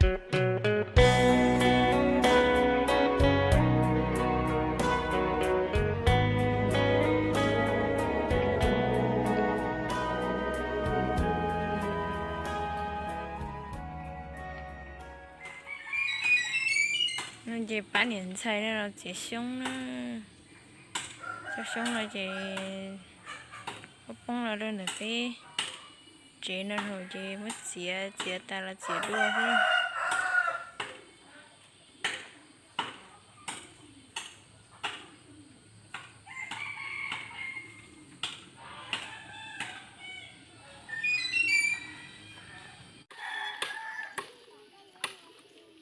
No ces pab niam ntxhais no los txiav xyoob na. Cov xyoob no ces poob poob los rau ntawm peb tsev no lawm ces muab txiav, txiav tas los txiav dua xwb.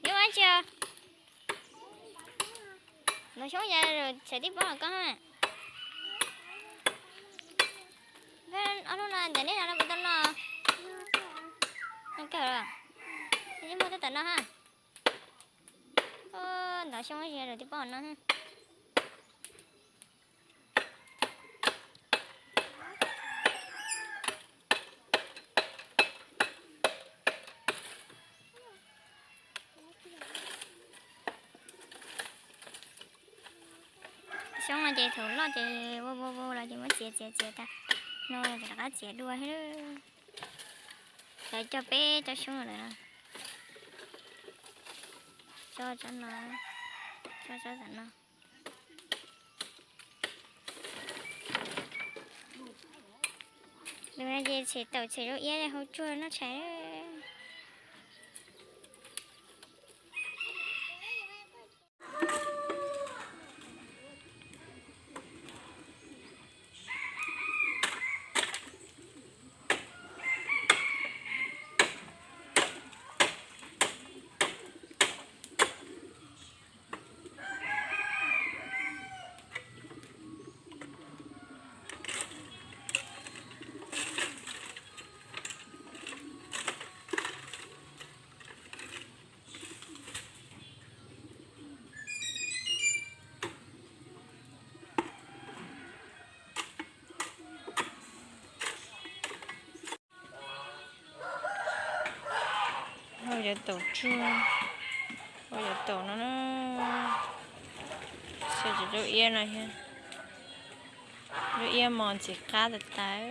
Yuav ua tsi? Nov xyoob ya txawm tib pob los koj. Ob lub no ntawm nej no puas tau noj? Noj kawg los? Muaj tab tom noj ha. Nov xyoob ya txawm tib pob no. Xyoob no ces thaum loj ces vau vau vau los ces muab txiav txiav txiav tas no rov qab txiav dua thiab. Lawv cog peb tsob xyoob lawm no. Tsob tsob no, tsob tsob tam no. Lawv no ces tshem taum tshem zaub iab hau tsuag noj tshais. Hau cov taum tsuag, hau cov taum no na. Xyov cov zaub iab no thiab. Zaub iab mos ntxim qab tas tas.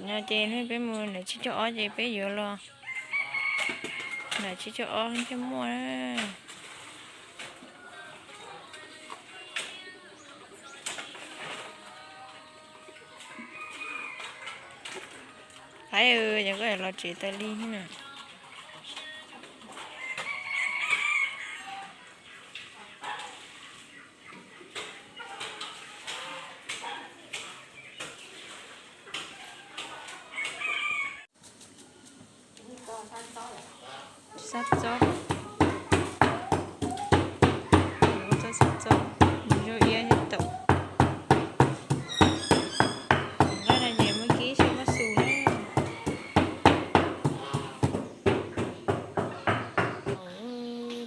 No ces hnub peb mus nram tsib caug ob ces peb yuav los nram tsib caug ob thiaj muaj na. Qaib, ces koj los tsev tas li na. Sab txob, sab txob, zaub iab thiab taum. Nqaij no ces muab kib saib muab xu na.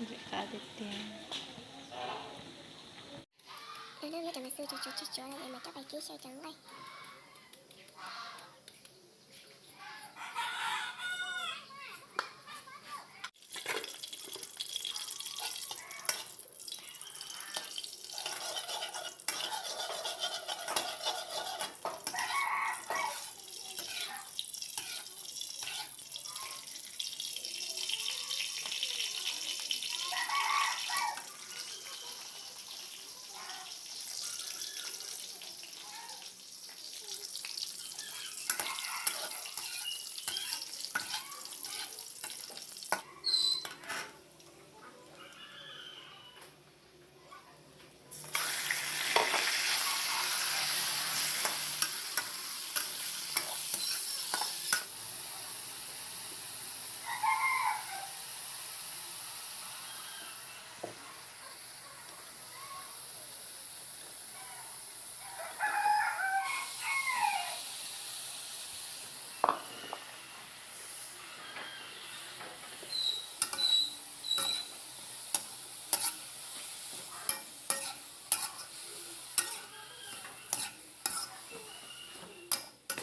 Ntxim qab tiag tiag. Nyob rau mas xu tsuav tsuav tsuav tsuav no es mas coj pais kib saib cov nqaij.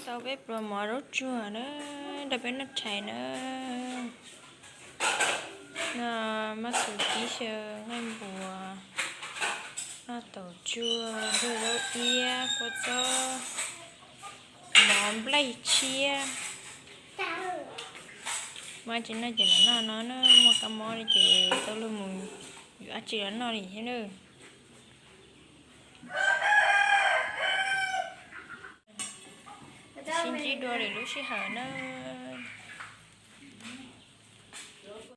Tau peb pluas mov zaub tsuag na, rau peb noj tshais na. Noj mab xus kib xyaw nqaij npuas, noj taum tsuag, nrog zaub iab, kua txob, mov nplaig tshiab. Muaj tsis noj ces lam noj no na, muaj kab mob li ces tau luag mus yuav dab tsi los noj li thiab na. Sib ntsib dua lwm lub sij hawm na.